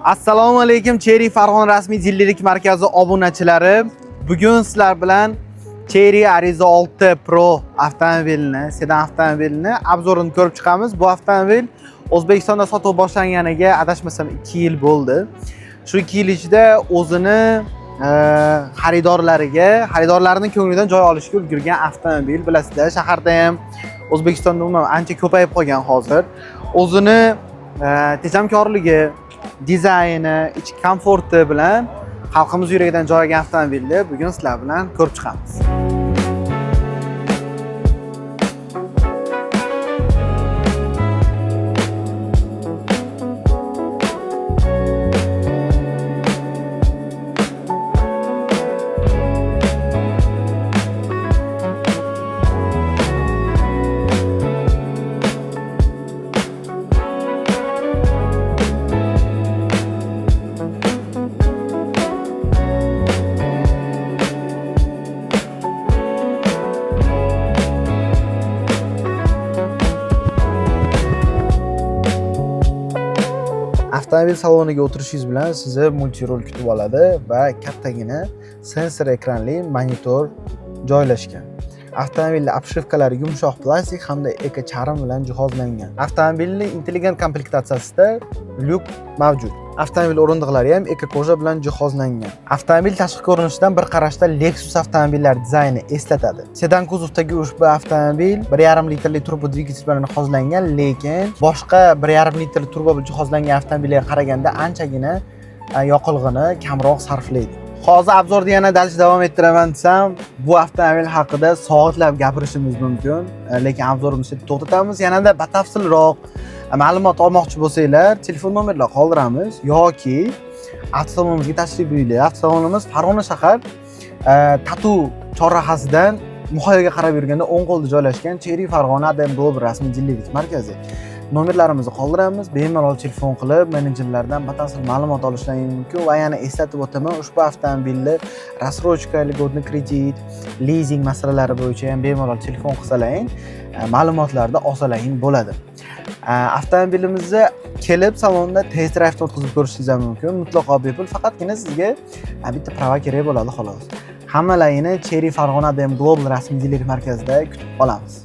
Assalomu alaykum, Chery Farg'ona rasmiy dillerlik markazi obunachilari. Bugun sizlar bilan Chery Arrizo 6 Pro avtomobilini, sedan avtomobilini обзор ini ko'rib chiqamiz. Bu avtomobil O'zbekistonda sotuv boshlanganiga adashmasam 2 yil bo'ldi. Shu 2 yil ichida o'zini xaridorlariga, xaridorlarning ko'nglidan joy olishga ulgurgan avtomobil. Bilasizlar, shaharda ham, O'zbekistonda umuman ancha ko'payib qolgan hozir. O'zini tejamkorligi, dizayni, ichki komforti bilan xalqimiz yuragidan joy olgan avtomobilni bugun sizlar bilan ko'rib chiqamiz. Avtomobil saloniga o'tirishingiz bilan sizni multirol kutib oladi va kattagina sensor ekranli monitor joylashgan. Avtomobilning обшивка lari yumshoq plastik hamda eko charm bilan jihozlangan. Avtomobilning intelligent komplektatsiyasida lyuk mavjud. Avtomobil o'rindiqlari ham eko кожа bilan jihozlangan. Avtomobil tashqi ko'rinishidan bir qarashda Lexus avtomobillari dizayni eslatadi. Sedan kuzovdagi ushbu avtomobil 1,5 litrli turbo dvigatel bilan jihozlangan, lekin boshqa 1,5 litrli turbo bilan jihozlangan avtomobillarga qaraganda anchagina yoqilg'ini kamroq sarflaydi. Hozir обзор ni yana дальше davom ettiraman desam, bu avtomobil haqida soatlab gapirishimiz mumkin, lekin обзор imizni to'xtatamiz. Yanada batafsilroq ma'lumot olmoqchi bo'lsanglar, telefon nomerlar qoldiramiz yoki avtosalonimizga tashrif buyuringlar. Avtosalonimiz Farg'ona shahar Tatu chorrahasidan Muhayyoga qarab yurganda o'ng qo'lda joylashgan Chery Farg'ona ADM Global rasmiy dillerlik markazi. Nomerlarimizni qoldiramiz, bemalol telefon qilib menejerlardan batafsil ma'lumot olishlaringiz mumkin. Va yana eslatib o'taman, ushbu avtomobilni рассрочка, льготный kredit, lizing masalalari bo'yicha ham bemalol telefon qilsalaring, ma'lumotlarni olsalaring bo'ladi. Avtomobilimizni kelib salonda test drive o'tkazib ko'rishingiz ham mumkin, mutlaqo bepul. Faqatgina sizga bitta права kerak bo'ladi, xolos. Hammalaringni Chery Farg'ona ADM Global rasmiy dilerlik markazida kutib qolamiz.